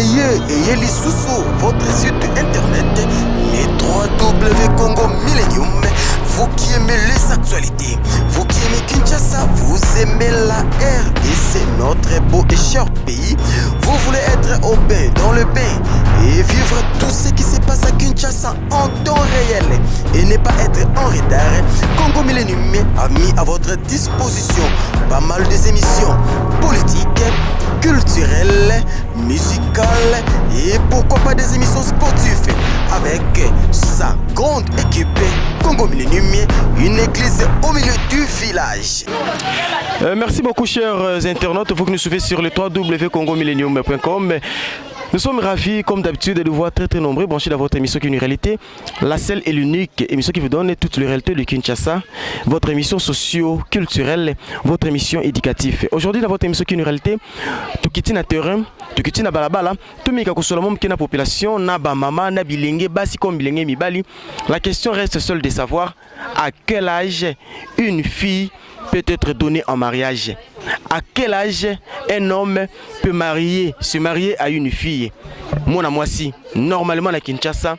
Eye eye lisusu votre site internet les 3W Congo Millennium. Vous qui aimez les actualités, vous qui aimez Kinshasa, vous aimez la RDC, notre beau et cher pays. Vous voulez être au bain, dans le bain et vivre tout ce qui se passe à Kinshasa en temps réel et ne pas être en retard. Congo Millennium a mis à votre disposition pas mal des émissions politiques, culturelles, musicales et pourquoi pas des émissions sportives avec sa grande équipe Congo Millennium, une église au milieu du village. Merci beaucoup chers internautes, vous qui nous suivez sur le www.congomillennium.com. Nous sommes ravis, comme d'habitude, de vous voir très très nombreux branchés dans votre émission qui est une réalité, la seule et l'unique émission qui vous donne toute la réalité de Kinshasa, votre émission socio-culturelle, votre émission éducative. Aujourd'hui, dans votre émission qui est une réalité, tokiti na terrain, tokiti na balabala, tomeka kosolola moke na population, na ba mama, na bilenge, basi comme bilenge mibali. La question reste seule de savoir à quel âge une fille peut être donnée en mariage. À quel âge un homme peut se marier à une fille? Mwana mwasi, normalement na Kinshasa,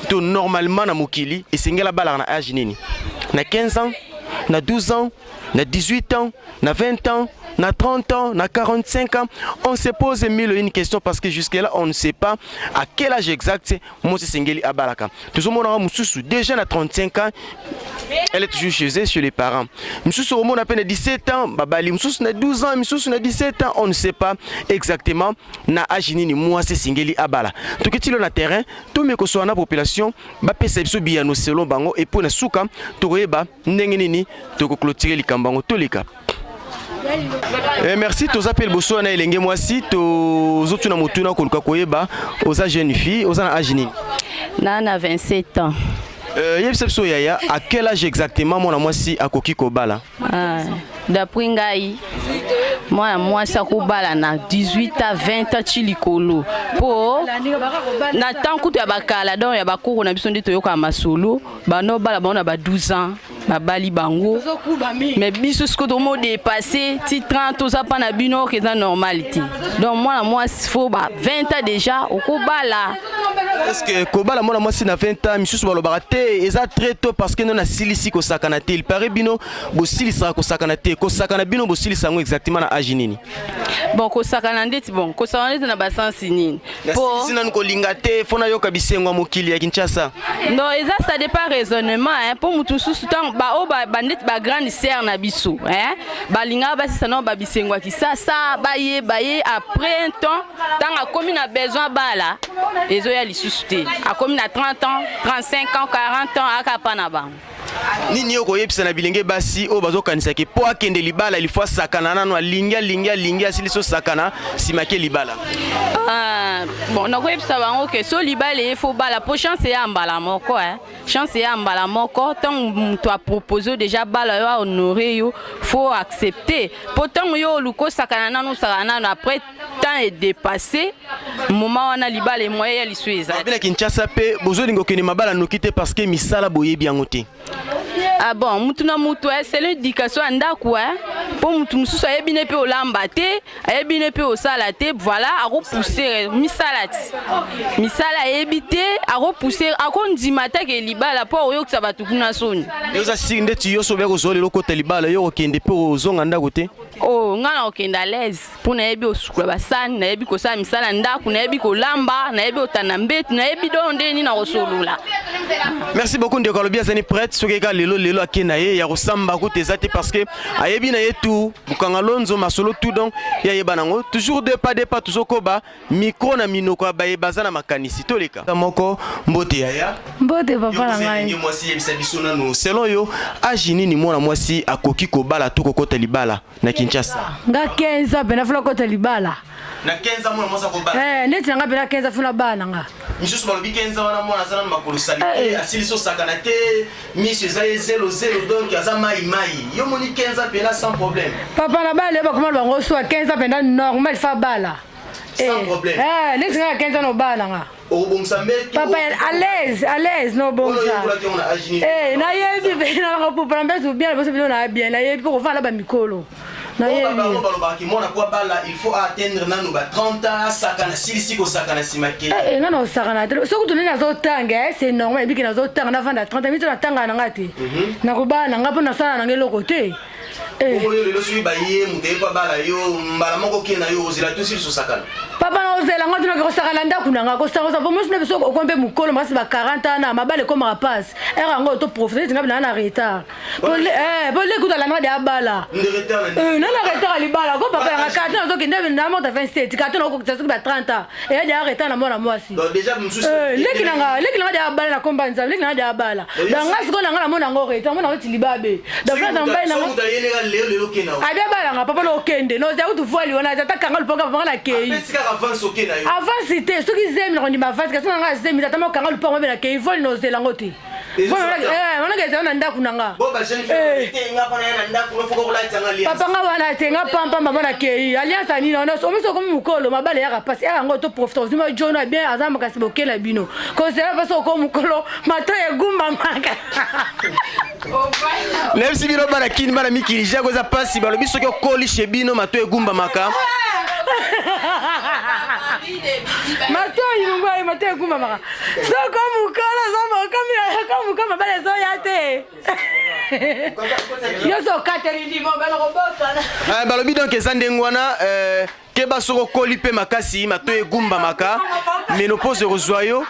to normalement na mokili, esengela bala na âge nini? Na 15 ans, na 12 ans, na 18 ans, na 20 ans, na 30 ans, na 45 ans. On se pose mille et une questions parce que jusque-là, on ne sait pas à quel âge exact mwasi esengeli abalaka. Tozomona mususu déjà na 35 ans, elle est toujours chez eux, chez les parents. Mususu au à peine 17 ans, babali mususu na 12 ans, mususu na 17 ans, on ne sait pas exactement na âge nini mwasi esengeli abala. Tokiti na terrain, tomeka kosolola na population, bapesa biso biyano selon bango et pour na suka tokoyeba ndenge nini tokoclôturer likambo yango toleka. Merci toza mpe liboso wana elenge mwasi, tozotuna motuna koluka koyeba. Oza jeune fille, oza na âge nini? Na 27 ans. Yebisa biso yaya, à quel âge exactement mwana mwasi akoki kobala? Ah, d'après ngai, mwana mwasi akobala na 18 à 20 ans ti likolo, mpo na temps kutu ya bakala, donc ya bakoko na biso nde toyokaka masolo, bando bala bango na ba 12 ans, babali bango. Mais biso sikoyo tomo dépassé ti 30, toza mpa na bino oke eza normal te. Donc mwana mwasi faut ba 20 ans déjà okobala. Est ce que kobala mwana mwasi na 20 ans, misusu balobaka te eza très tôt parce que no nasilisi kosakana te. Il paraît bino bosilisaka kosakana te. Kosakana bino bosilisa yango exactement na âge nini? Bon, kosakana ndeti, bon, kosakana ndeti na basansi nini? Nasilisi nanu kolinga te, faut nayoka bisengo ya mokili ya Kinshasa. Non, eza ça dépend raisonnement, hein. Mpo mutu mosusu, ntango baoyo bandeti bagrande sœur na biso, hein, balingaka basisa nao babisengo ya kisasa, bayeba ye. Après un temps, ntango akomi na besoin bala, ezoya lisusu te. Akomi na 30 ans, 35 ans, 40 ans, akapa na bango. Nini yo koyebisa na bilenge basi oyo bazokanisaki mpo akende libala il faut asakana nano, alingi, alingi, alingi, asilisi osakana, nsima ake libala? Ah, bon, nakoyebisa bango ke so libala eye, faut bala, mpo chance eya mbala moko, eh. Chance eya mbala moko. Ntango moto apropose déjà bala yo, ahonore yo, faut accepter, mpo ntango yo oluka osakana nano, osakana nano, après temps est dépassé, moment wana libala emoye ya lisu eza. Bina Kinshasa mpe bozolinga okende mabala noki te parce que misala boyebi yango te. Ah bon, mutu na mutu, eh, selon éducation ya ndako, eh. Mpo mutu mosusu ayebi ne mpe olamba te, ayebi ne mpe osala te, voilà, akopousse misala ti misala ayebi te, akopousse, akondima take libala mpo akoyokisa bato kuna soni. Yo oza siri ndeti yo so obeya kozwa lelo okota libala, yo okende mpe ozonga ndako te? Oh, ngai na kokende à l'aise, mpo nayebi osukola basani, nayebi kosala misala ndako, nayebi kolamba, nayebi otanda mbetu, nayebi donc nde nini nakosolola. Merci beaucoup ndeko. Alobi azali prête soki eka lelo lelo ake na ye ya kosamba kuta eza te parce que ayebi na ye tu bukanga lonzo masolo tout, donc ye ayeba nango toujours deux pas, deux pas. Tozokoba micro na minoko ya baye baza na makanisi. Toleka moko. Mbote yaya. Mbote papa na ngai. Mwasi, yebisa biso nanu, selon yo, âge nini mwana mwasi akoki kobala to kokota libala na Kinshasa? Nga 15 ans mpena funa kota libala. Na 15 ans mwana mwasi akobala? Eh, neti na nga mpena 15 ans funa bala na nga. Misusu balobi 15 ans wana mwana aza nanu makolo sali te, asilisi osakana te, miso eza ye zelo zelo, donc aza mai mai. Yo moni 15 ans mpena sans problème? Papa na bala yo bakoma bango so 15 ans mpena normal fa bala. Sans problème. Eh, neti nga 15 ans no bala na nga. Okobongisa mbeto? Papa, à l'aise, à l'aise, nobongisa. Oyekolaki yango na âge nini? Eh, nayebi mpe nakopupana mbeto bien liboso bino na bien, nayebi mpo kofanda bamikolo. Nayebi. Bango balobaka mwana po abala, il faut atteindre nanu ba 30 ans, asakana, silisi kosakana, nsima ke. Eh, nga na osakana te. Soki tuneni nazotanga, eh, c'est normal. Ebiki nazotanga, navanda 30 mito, natangaka na nga te. Nakobala na nga mpo nasala na nga eloko te. Eh. Bongo yo lelo, soki baye, moto aye po abala yo, mbala moko oke na yo, ozela to silisi osakana? Papa, na ozela nga tunaki kosaka na ndako na nga, kosaka po mosi na biso. Okomi mpe mokolo makasi, ba 40 ans na mabala ekomaka pasi. Ere yango toprofite neti nga mpe naa na retard po lekuta alanga de abala. Nde retard na Na na retard ya libala ko, papa. Yanga karte nazokende na mota 27, karte nakokokisa soki ba 30 ans, eya deya retard na mwana mwasi. Donc déjà mosusu. Leki nanga de abala na komba Nzambe. Leki nanga de abala. Donc nga sikoyo nanga namona yango retard, mona yango ti libabe. Donc na mobali nanga Soki moto ayeneka lelo lelo, oke na yo? Abi abalanga, papa, na okende nozala kutu voili wana, ata kanga lupango, papa, nga nakei. Apesi kaka avance, oke na yo? Avance te. Soki zemi, nakondima avance, kasi nanga zemi ata mokanga lupango mabe, nakei voli, nozela yango te. Wanaka ezala na ndako na nga. Bo ba jeune fille te, nga mpona ya na ndako no foko kolatisa nga alliance. Papa, nga wana te, nga pampamba mpo nakei alliance ya nini wana? Omiso okomi mokolo, mabala eyaka pasi. Eka yango toprofite, ozwi jono ya bien, aza makasi, bokela bino kozela mpasi. Okomi mokolo, mato egumbamaka. Nayebisi bino, bana Kini, bana mikili, jako eza mpasi. Balobi soki okoli chez bino, mato egumbamaka. Matoi mongwai, matoi egumbamaka soko mokolo mokolo, mabala ezoya te. Nyonso okateli ndimo bana kobosana. Balobi donc eza ndenge wana. Keba, soki okoli mpe makasi, mato egumbamaka, ménopause ekozwa yo.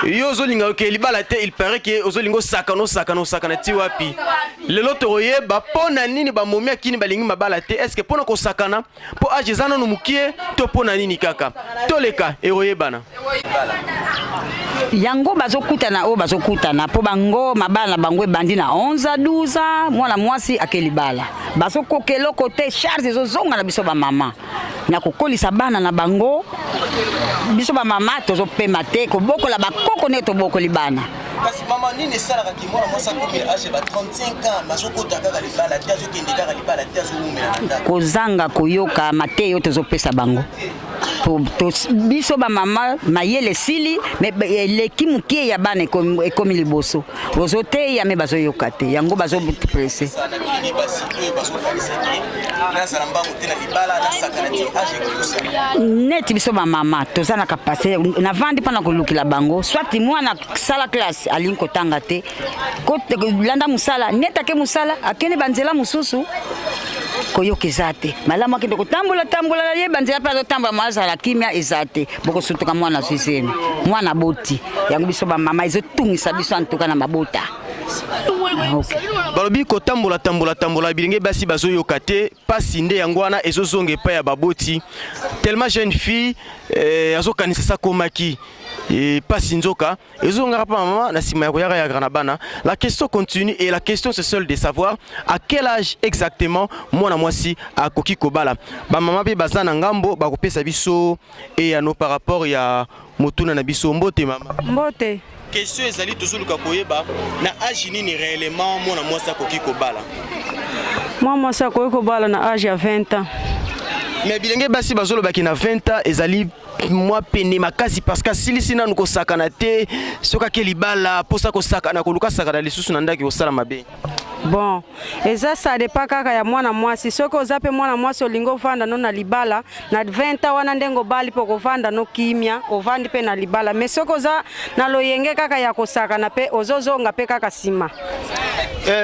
Yo ozolinga oke libala te, il paraît ke ozolinga osakana, osakana, osakana ti wapi? Lelo tokoyeba mpo na nini bamomi akini balingi mabala te. Est-ce mpo na kosakana, mpo âge eza nano mokie, to mpo na nini? Kaka toleka, ekoyebana. Yango bazokutana oyo bazokutana mpo bango mabala na bango ebandi na 11 a 12 ans. Mwana mwasi ake libala, bazokoka eloko te. Charge ezozonga na biso bamama na kokolisa bana na bango. Biso bamama tozopema te kobokola bakoko ndenge tobokoli bana. Kasi mama, nini esalaka ki mwana mwasi akomi na âge ya ba 35 ans, azokota kaka libala te, azokende kaka libala te, azowumela na ndako? Kozanga koyoka mateya oyo tozopesa bango. Biso bamama, mayele esili, me eleki mokie ya bana ekomi liboso. Ozoteya, me bazoyoka te. Yango bazopresse. Na bilenge basi oyo bazokanisa ke nazala mbangu te na libala, nasakana ti âge ekokusa. Neti biso bamama toza na capacité, navandi mpona kolukela bango. Soit mwana sala classe, alingi kotanga te, landa mosala, neti ake mosala, akende banzela mosusu, koyoka eza te. Malamu akende kotambola tambola na ye banzela mpe azotambola, mwa azala kimia eza te. Bokosutuka, mwana azwi zemi, mwana boti. Yango biso bamama ezotungisa biso antuka na mabota. Okay. Balobi kotambola tambola tambola, bilenge basi bazoyoka te. Pasi nde yango wana ezozonga epai ya baboti. Tellement jeune fille azokanisa sakomaki pasi, nzoka ezongaka mpa mama na nsima ya koyaka yaka na bana. La question continue et la question, c'est celle de savoir à quel âge exactement mwana mwasi akoki kobala. Bamama mpe baza na ngambo, bakopesa biso eyano par rapport ya motuna na biso. Mbote, mama. Mbote. Question ezali, tozoluka koyeba na âge nini réellement mwana mwasi akoki kobala. Mwa mwasi akoki kobala na âge ya 20 ans. Mais bilenge basi bazolobaki na 20 ans ezali mwa pene makasi, parce que asilisi nanu kosakana te. Soki ake libala, mposa kosakana, koluka sakana lisusu na ndako, kosala mabe. Bon, eza ça dépend kaka ya mwana mwasi. Soki oza mpe mwana mwasi, olingi ovanda no na libala na 20 ans wana, ndenge obali mpe okovanda no kimia, ovandi mpe na libala. Mais soki oza na loyenge kaka ya kosakana, mpe ozozonga mpe kaka nsima.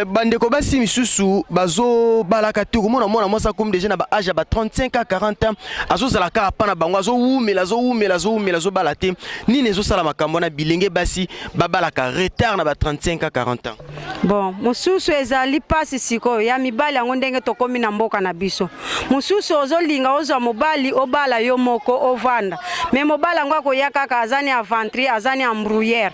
Bandeko basi misusu bazobalaka te. Komona mwana mwasi akomi déjà na ba âge ya ba 35 à 40 ans, azozala kaka pa na bango, azowumela, azowumela, azowumela, azobala te. Nini ezosala makambo wana, bilenge basi babalaka retard na ba 35 à 40 ans? Bon, mosusu ezali mpasi sikoyo ya mibali yango. Ndenge tokómi na mboka na biso, mosusu ozolinga ozwa mobali, obala yo moko, ovanda, me mobali yango akoya kaka aza ni aventurier, aza ni embrouilleur.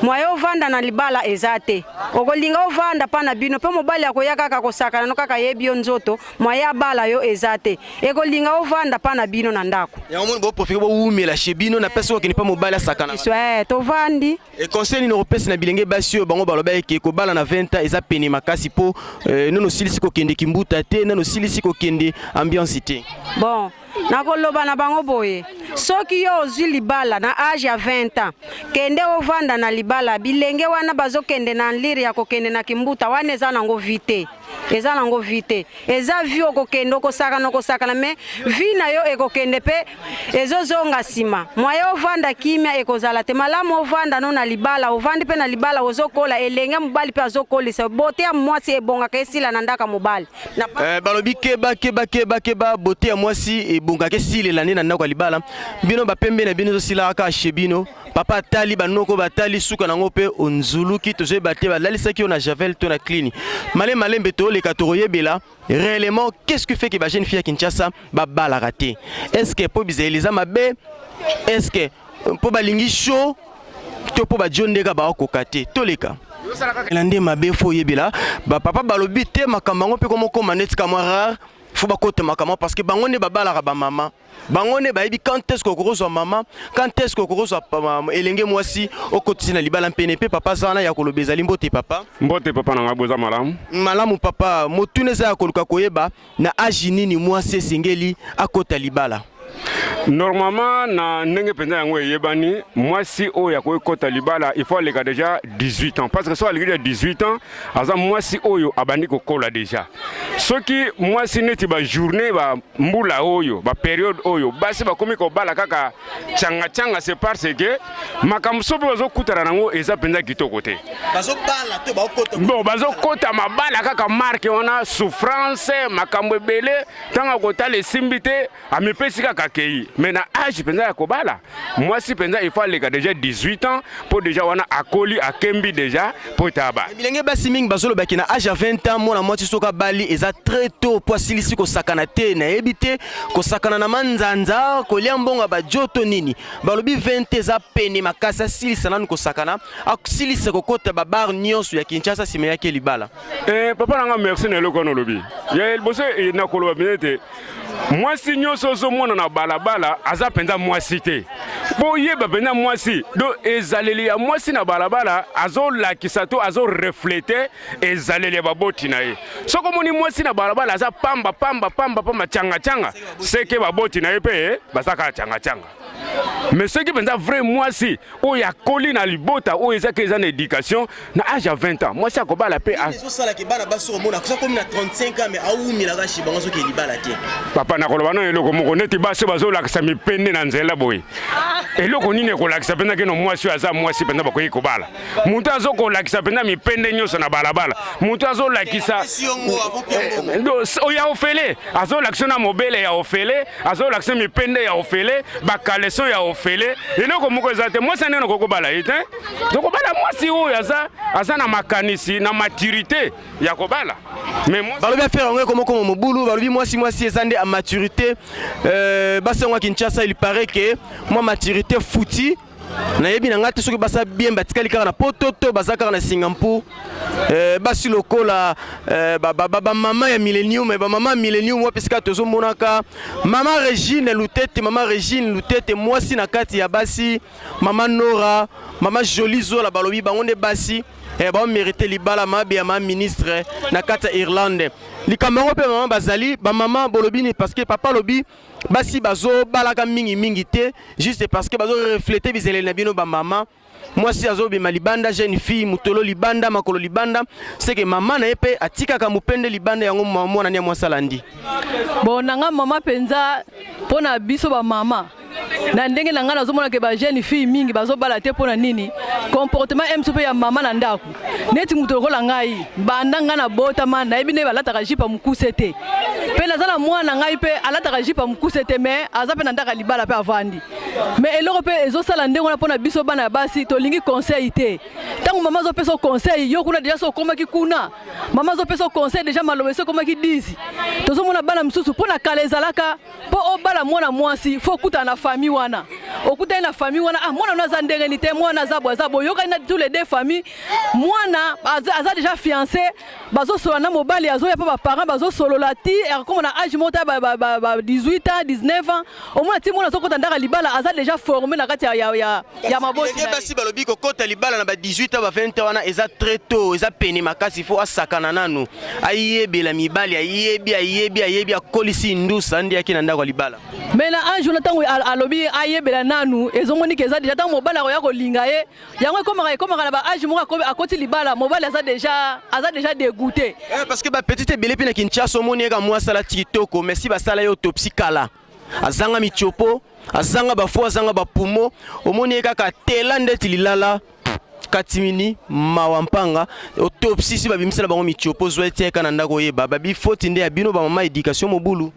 Moyen ovanda na libala eza te. Okolinga ovanda mpa na bino mpe, mobali akoya kaka kosakana no kaka, yebi yo nzoto, moyen abala yo eza te. Ekolinga ovanda mpa na bino na ndako. Yango moni boprofite bowumela chez bino na pesi, okende mpa mobali asakana. Biso tovandi. E conseil nini okopesa na bilenge basi oyo bango baloba eke kobala na 20 ans eza pene makasi, mpo nano osilisi kokende kimbuta te, nano osilisi kokende ambiance te? Bon. Nakoloba na bango boye, soki yo ozwi libala na age ya 20 ans, kende ovanda na libala. Bilenge wana bazokende na nlire ya kokende na kimbuta wana, eza nango vie te, eza nango vie te. Eza vie okokende okosakana, okosakana, mais vie na yo ekokende mpe ezozonga nsima. Moyen ovanda kimia ekozala te. Malamu ovanda no na libala, ovandi mpe na libala, ozokola elenge mobali mpe azokolisa bote ya mwasi ebongaka esila na ndaka mobali na Balobi keba, keba, keba, keba, bote ya mwasi ebongaka esilela nde na ndako ya libala. Bino bapembe na bino ezosilaka kaka chez bino. Papa atali, banoko batali, suka nango mpe onzuluki, tozoyeba te balalisaki yo na javel to na clini. Male malembe toleka, tokoyebela réellement qu'est-ce qui fait que bajeune fille ya Kinshasa babalaka te. Est ce que mpo bizaleli eza mabe? Est ce que mpo balingi chaud to mpo bajo ndeka baokoka te? Toleka na nde mabe. Faut oyebela bapapa balobi te makambo yango mpe komokoma neti kamwa rare. Faut bakota makambo parce que bango nde babalaka bamama, bango nde bayebi quand est-ce que okokozwa mama, quand est-ce que okokozwa elenge mwasi okotisi na libala. Mpene mpe papa aza wana ya koloba ezali. Mbote papa. Mbote papa na ngai, boza malamu? Malamu papa. Motuna eza ya koluka koyeba na age nini mwasi esengeli akota libala. Normalement, na ndenge mpenza yango eyebani, mwasi oyo akoki kota libala, il faut aleka déjà 18 ans, parce que soki aleki déjà 18 ans, aza mwasi oyo abandi kokola déjà. Soki mwasi neti bajournée bambula oyo, bapériode oyo basi bakomi kobala kaka tianga-tianga, c'est parce que makambo so mpe bazokutana nango eza mpenza kitoko te. Bazobala to bakota? Bon, bazokota mabala kaka marke wana, souffrance, makambo ebele. Ntango akotala esimbi te, amipesi kaka akei. Mais na age mpenza ya kobala mwasi mpenza, il faut aleka déjà 18 ans, mpo déjà wana akoli, akembi déjà mpo ete abala. Bilenge basi mingi bazolobaki na age ya 20 ans mwana mwasi soki abali eza très tôt, po asilisi kosakana te. Nayebi te, kosakana na manzanza, kolia mbongo ya bajoto nini. Balobi 20 eza pene makasi, asilisa nanu kosakana, asilisa kokota babar nyonso ya Kinshasa, nsima yaki libala. Papa na nga, merci na eloko wana olobi. Ya liboso, nakoloba mpenza ete mwasi nyonso ozomona na balabala aza mpenza mwasi te. Mpo oyeba mpenza mwasi, do ezaleli ya mwasi na balabala azolakisa to azorefléter ezaleli ya baboti na ye. Soki omoni mwasi na balabala aza pamba pamba pamba pamba, tianga-tianga, seke baboti na ye mpe baza kaka tianga-tianga. Mais soki mpenza vrai mwasi oyo akoli na libota oyo ezaki eza na éducation, na age ya 20 ans mwasi akobala mpe. Ezosalaka bana basi omona kosa komi na 35 ans mais awumelaka chez bango soki libala te. Papa, nakoloba nano eloko moko. Neti basi oyo bazolakisa mipende na nzela boye, eloko nini ekolakisa mpenza keno mwasi oyo aza mwasi mpenza bakoki kobala? Moto azokolakisa mpenza mipende nyonso na balabala, moto azolakisa oyo ya ofele, azolakisa na mobele ya ofele, azolakisa mipende ya ofele, bacaleçon ya ofele, eloko moko eza te. Mwasi andenge nakoki kobala ye te. Tokobala mwasi oyo aza na makanisi na maturité ya kobala. Mais balobi affaire yango ekomokoma mobulu. Balobi mwasi eza nde a maturité. Basi yango ya Kinshasa, il paraît que mwa maturité futi. Nayebi na ngai te soki basa bien batikali kaka na poto to baza kaka na Singapour. Basi lokola bamama ya Millennium, bamama ya Millennium, wapi esika tozomonaka mama Regine Lutete, mama Regine Lutete, mwasi na kati ya basi, mama Nora, mama Jolie Zola, balobi bango nde basi baomérite libala. Mabe ya ma ministre na kati ya Irlande, likambo yango mpe mama bazali bamama. Bolobi nini? Parce que papa alobi basi bazobalaka mingimingi te juste parce que bazorefléter bizaleli na bino bamama. Mwasi azobima libanda, jeune fille motolo libanda, makolo libanda, seke mama na ye mpe atikaka mopende libanda. Yango mwana ni ya mwasi alandi. Bon, na nga mama mpenza, mpo na biso bamama, na ndenge na ngai nazomona ke bajeune fille mingi bazobala te. Mpo na nini? Comportement mso mpe ya mama na ndako. Neti moto lokola ngai, banda ngai nabotama, nayebi nde balataka jupe ya mokuse te. Mpe naza na mwana ngai mpe alataka jupe ya mokuse te, mais aza mpe na ndako ya libala mpe avandi. Mais eloko mpe ezosala ndenge wana, mpo na biso bana ya basi tolingi conseil te. Ntango mama azopesa conseil, yo kuna déjà so okomaki kuna, mama azopesa conseil déjà, maloba esi okomaki 10. Tozomona bana mosusu, mpo na kala ezalaka mpo obala mwana mwasi, faut okutana na famille wana. Okutani na famille wana, ah, mwana wana aza ndenge ni te, mwana aza boye, aza boye. Oyokani na tous les deux familles, mwana aza déjà fiancé, bazosolola na mobali, azoya mpo baparent bazosolola ti akokoma na age moko ta ba 18 ans, 19 ans. Omona ti mwana azokota ndako ya libala. aza déjà formé na kati ya, ya, ya, ya maboti na ye. Basi balobi kokota libala na ba 18 ans, ba 20 ans wana eza très tôt, eza pene makasi. Fo asakana nanu, ayebela mibali, ayebi, ayebi, ayebi, akolisi ndusa nde yaki na ndako ya libala. Mais na âge wana, ntango alobi ayebela nanu, ezomoni ke eza déjà ntango mobali akoya kolinga ye. Yango ekomaka na ba âge moko, akoti libala, mobali aza déjà dégoûté. Eh, parce que bapetite ebele mpe na Kinshasa, omoni eka mwasi alati kitoko, mais si basala ye autopsie kala, azanga mitiopo, azanga bafo, azanga bapumo, omoni ye kaka tela ndeti lilala katimini mawa mpanga. Autopsie si babimisela bango mitiopo, zwa etieka na ndako, oyeba babi foti nde ya bino bamama, éducation mobulu.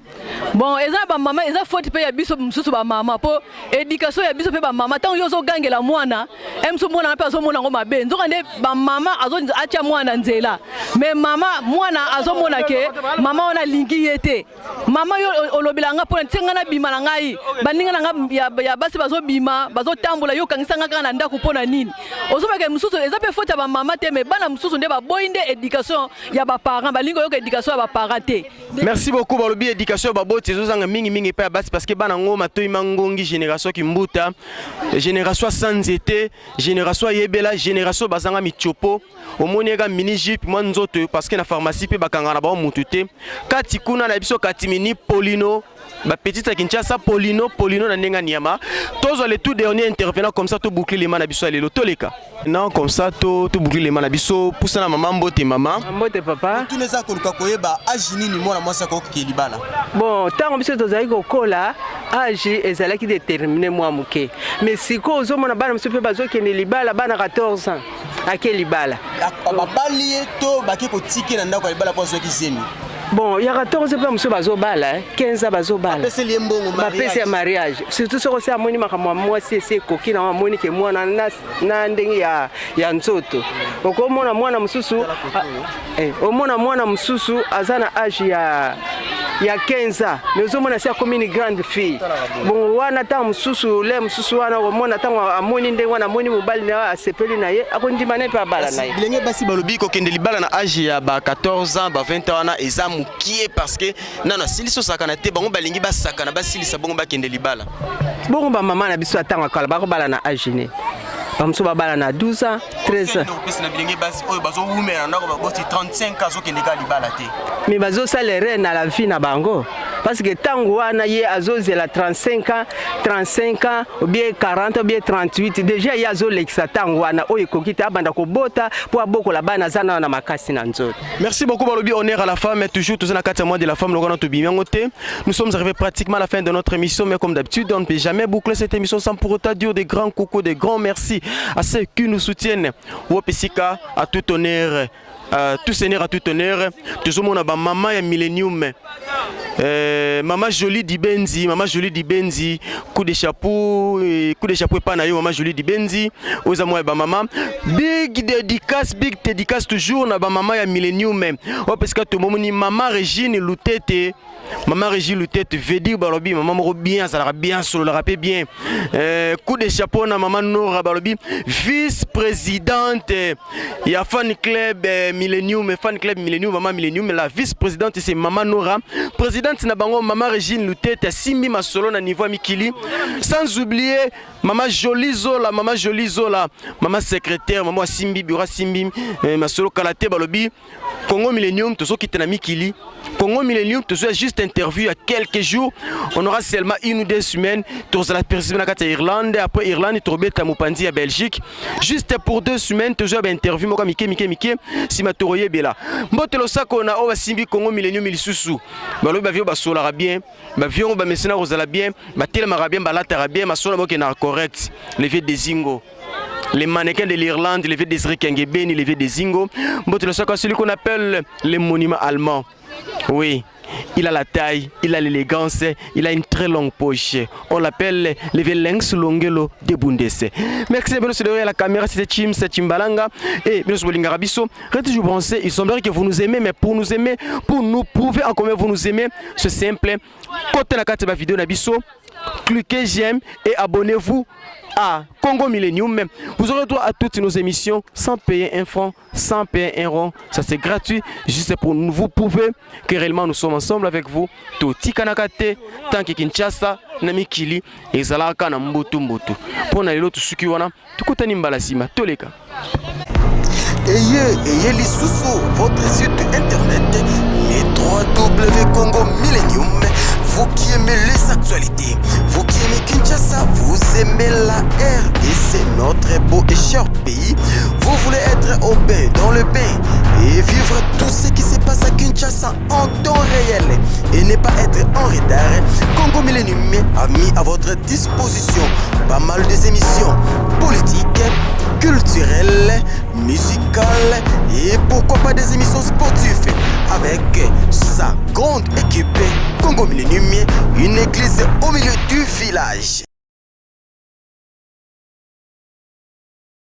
Bon, eza na bamama, eza faute mpe ya biso mosusu bamama, mpo éducation ya biso mpe bamama. Ntango yo ozogangela mwana e mosusu, mwana mpe azomona yango mabe. Nzoka nde bamama atia mwana nzela, mais mama mwana azomona ke mama wana alingi ye te. Mama, yo olobela nga mpona tie nga nabima na ngai, baninga na nga ya basi bazobima, bazotambola, yo okangisa nga kaka na ndako mpo na nini? Ozomaka mosusu eza mpe faute ya bamama te, mais bana mosusu nde baboyi nde éducation ya baparent, balingi oyoka éducation ya baparent te. Merci beaucoup. Balobi éducation ya baboti ezozanga mingimingi epai ya basi, parce que bana yango matoi mangongi, génération kimbuta, génération asa nzete, génération ayebela, génération bazanga mitiopo. Omoni eka mini jupe, mwa nzoto, parce que na pharmacie mpe bakangaka na bango mutu te. Kati kuna na biso katimini polino, bapetite ya Kinshasa, polino polino na ndenge ya nyama. Tozwa le tout dernier intervenant, comme ça toboucle lema na biso ya lelo. Toleka non, comme ça toboucle lema na biso. Pusa na mama. Mbote mama. Mbote papa. Tuna eza koluka koyeba âge nini mwana mwasi akoki libala. Bon, ntango biso tozalaki kokola, âge ezalaki déterminé mwa moke, mais sikoyo ozomona bana mosusu mpe bazokende libala, bana 14 ans ake libala. Babali ye to bake kotike na ndako ya libala mpo azwaki zemi? Bon, ya 14 mpe mosusu bazobala, 15 bazobala. Bapeseli ye mbongo. Bapesi ya mariage, surtout soki osi amoni makambo ya mwasi esi ekoki na amoni ke mwana na ndenge ya nzoto. Okomona mwana mosusu, omona mwana mosusu aza na âge ya 15 ans, mais ozomona si akomi une grande fille. Bon, wana ntango mosusu le mosusu wana omona ntango amoni ndenge wana, amoni mobali na ye, asepeli na ye, akondima na ye mpe abala na ye. Bilenge basi balobi kokende libala na âge ya ba 14 ans, ba 20 ans wana eza mokie, parce que nano asilisi osakana te. Bango balingi basakana, basilisa bongo bakende libala. Bongo bamama na biso ya ntango ya kala bakobala na âge nini? Bamosusu babala na 12 ans, 13 ans. Opesi na bilenge basi oyo bazowumela na ndako, baboti 35, azokende kaka libala te. Mais bazosala erreur na la vie na bango, parce que ntango wana ye azozela 35 ans, 35 ans ou bien 40 ou bien 38, déjà ye azolekisa ntango wana oyo ekoki te abanda kobota mpo abokola bana, aza nano na makasi na nzoto. Merci beaucoup. Balobi honneur à la femme, mais toujours tous na kati ya mois de la femme lokona tobimi yango te. Nous sommes arrivés pratiquement à la fin de notre émission, mais comme d'habitude, on ne peut jamais boucler cette émission sans pour autant dire des grands coucou, des grands merci à ceux qui nous soutiennent. Wopesika à tout honneur, tout seigneur à tout honneur. Tozomona ba mama ya Millennium, Mama Jolie Dibenzi, Mama Jolie Dibenzi, coup de chapeau, coup de chapeau epa na yo Mama Jolie Dibenzi, oza mwa ba mama. Big dédicace, big dédicace toujours na ba mama ya Millennium. Oyo parce que tomomoni Mama Régine Lutete, Mama Régine Lutete veut dire balobi mama moko bien, azalaka bien, asololaka mpe bien. Coup de chapeau na Mama Nora, balobi vice présidente ya fan club Millennium, fan club Millennium, Mama Millennium. La vice présidente, c'est Mama Nora. Présidente na bango Mama Régine Lutete asimbi masolo na niveau ya mikili. Sans oublier Mama Jolie Zola, Mama Jolie Zola, mama secrétaire, mama asimbi bureau, asimbi masolo kala te. Balobi Congo Millennium tozokita na mikili. Congo Millennium tozoya juste interview il y a quelques jours, on aura seulement 1 ou 2 semaines. Tozala précisément na kati ya Irlande, après Irlande tobeta mopanzi ya Belgique, juste pour 2 semaines. Tozoya bainterview moko ya mike mike mike, nsima toroyebela. Mbote losako na oyo basimbi Congo Millennium lisusu. Balobi bavio basolaka bien, bavio ngo bamesina kozala bien, batelemaka bien, balataka bien, masolo bokendaka correct. Le vieux Desingo, les mannequins de l'Irlande, le vieux Désiré Kengebeni, le vieux Desingo. Mbote losako, celui qu'on appelle le monument allemand. Oui, il a la taille, il a l'élégance, il a une très longue poche. On l'appelle le vieux Lenx Longelo de Bundes. Merci bien derrière la caméra, c'était Chim, c'est Chimbalanga. Et bien sûr, Biso, restez toujours branchés. Il semblerait que vous nous aimez, mais pour nous aimer, pour nous prouver en combien vous nous aimez, c'est simple. Côté la carte de la vidéo, na biso. Cliquez j'aime et abonnez-vous à Congo Millennium. Vous aurez droit à toutes nos émissions sans payer un franc, sans payer un rond. Ça c'est gratuit, juste pour nous vous prouver que réellement nous sommes ensemble avec vous. Totikanaka te, tant que Kinshasa, na mikili, ezalaka na mbutu mbutu. Pour na lelo tosuki wana, tukutani mbala sima, toleka. Ayez, ayez lisusu, votre site internet, les 3W Congo Millennium. Vous qui aimez les actualités, vous qui aimez Kinshasa, vous aimez la RDC, notre beau et cher pays. Vous voulez être au bain, dans le bain et vivre tout ce qui se passe à Kinshasa en temps réel et ne pas être en retard. Congo Millennium a mis à votre disposition pas mal des émissions politiques, culturelles, musicales et pourquoi pas des émissions sportives avec sa grande équipe. Congo Millennium, une église au milieu du village.